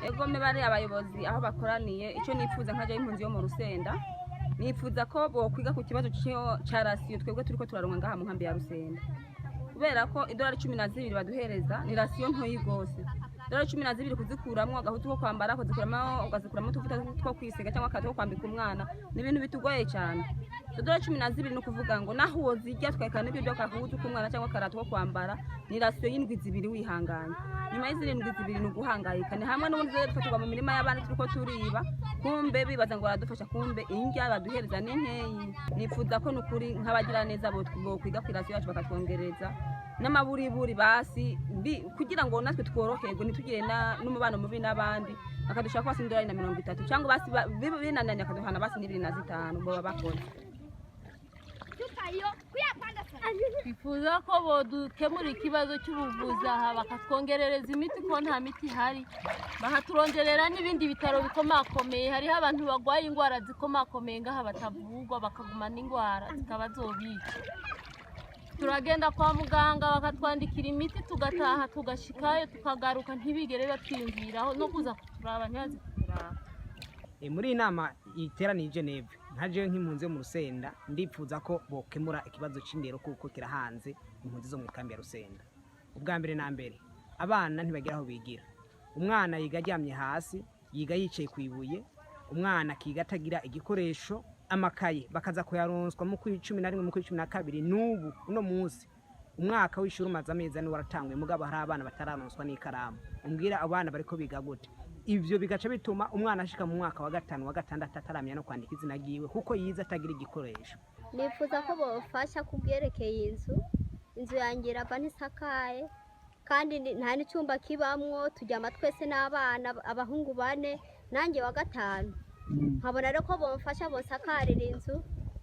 Egome bari abayobozi aho bakoraniye, icyo nifuza nkaja impunzi yo mu Rusenda, nifuza ko bokwiga ku kibazo ca ration twebwe turiko turaronka ngaha mu nkambi ya Rusenda, kubera ko idolari 12 baduhereza ni ration ntoyi gose. Idolari 12 kuzikuramwo agahuzu ko kwambara, kuzikuramo ugazikuramo utuvuta two kwisiga cyangwa akato ko kwambika umwana, ni ibintu bitugoye cyane. Izo dolari 12 ni ukuvuga ngo naho wozirya twekana n'ibyo by'akahuzu k'umwana cyangwa akarato ko kwambara, ni ration y'indwi 2 wihanganye. Nyuma y'izindi ndwi 2 ni uguhangayika, ni hamwe n'ubundi tuzoja dufatirwa mu mirima y'abandi turiko turiba, kumbe bibaza ngo baradufasha, kumbe indya baduhereza ni nkeyi. Nifuza ko nukuri nk'abagira neza bokwiga ku ration yacu, bakatwongereza n'amaburiburi basi kugira ngo natwe tworoherwe, ntitugire n'umubano mubi n'abandi, bakadushaka basi idolari na 30, cyangwa basi binaniranye akaduhana basi n'ibiri na zitanu boba bakoze. Twifuza ko bodukemura ikibazo cy'ubuvuzi aha, bakatwongerereza imiti ko nta miti ihari, bakaturonderera n'ibindi bitaro bikomakomeye. Hariho abantu barwaye indwara zikomakomeye ngaha batavurwa, bakagumana indwara zikaba zobica. Turagenda kwa muganga bakatwandikira imiti, tugataha, tugashikayo, tukagaruka, ntibigere batwiyumviraho no kuza kuturaba, ntibaze kuturaba. Muri iyi nama iteraniye i Geneve, nka jewe nk'impunzi yo mu Rusenda, ndipfuza ko bokemura ikibazo c'indero kuko kirahanze impunzi zo mu ikambi ya Rusenda. Ubwa mbere na mbere, abana ntibagira aho bigira. Umwana yiga aryamye hasi, yiga yicaye ku ibuye, umwana akiga atagira igikoresho. Amakaye bakaza kuyaronswa mu kwi 11, mu kwi 12. N'ubu uno munsi umwaka w'ishuri umaze amezi 4 waratanguye, mugabo hari abana batararonswa n'ikaramu. Umbwira abana bariko biga gute? Ivyo bigaca bituma umwana ashika mu mwaka wa gatanu, wa gatandatu ataramenya no kwandika izina ryiwe kuko yize atagira igikoresho. Nifuza ko bofasha ku byerekeye inzu. Inzu yanjye irava, ntisakaye, kandi nta n'icyumba kibamwo. Turyama twese n'abana, abahungu bane nanjye wa gatanu. Nkabona rero ko bomfasha, bonsakarira inzu,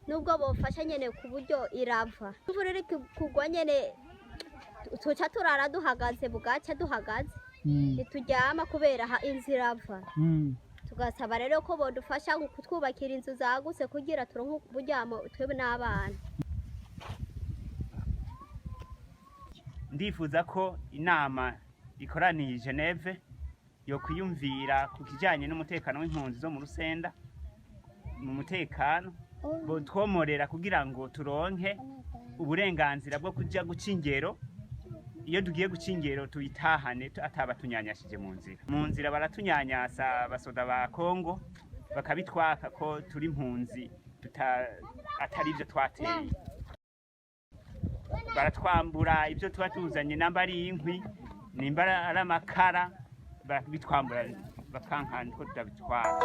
nubwo bofasha nyene ku buryo irava. Imvura iri kugwa nyene tuca turara duhagaze, bugaca duhagaze, ntituryama kubera inzu irava. Tugasaba rero ko bodufasha kutwubakira inzu zagutse kugira turonke uburyamo twebwe n'abana. Ndifuza ko inama ikoraniye i Geneve yo kwiyumvira ku kijyanye n'umutekano w'impunzi zo mu Rusenda, mu mutekano botwomorera kugira ngo turonke uburenganzira bwo kujya guca ingero. Iyo tugiye guca ingero tuyitahane atabatunyanyashije mu nzira. Mu nzira baratunyanyasa, abasoda ba Kongo bakabitwaka ko turi impunzi, atari ibyo twateye. Baratwambura ibyo tuba tuzanye, namba ari inkwi, nimba ari amakara, barabitwambura bakankana ko tutabitwara.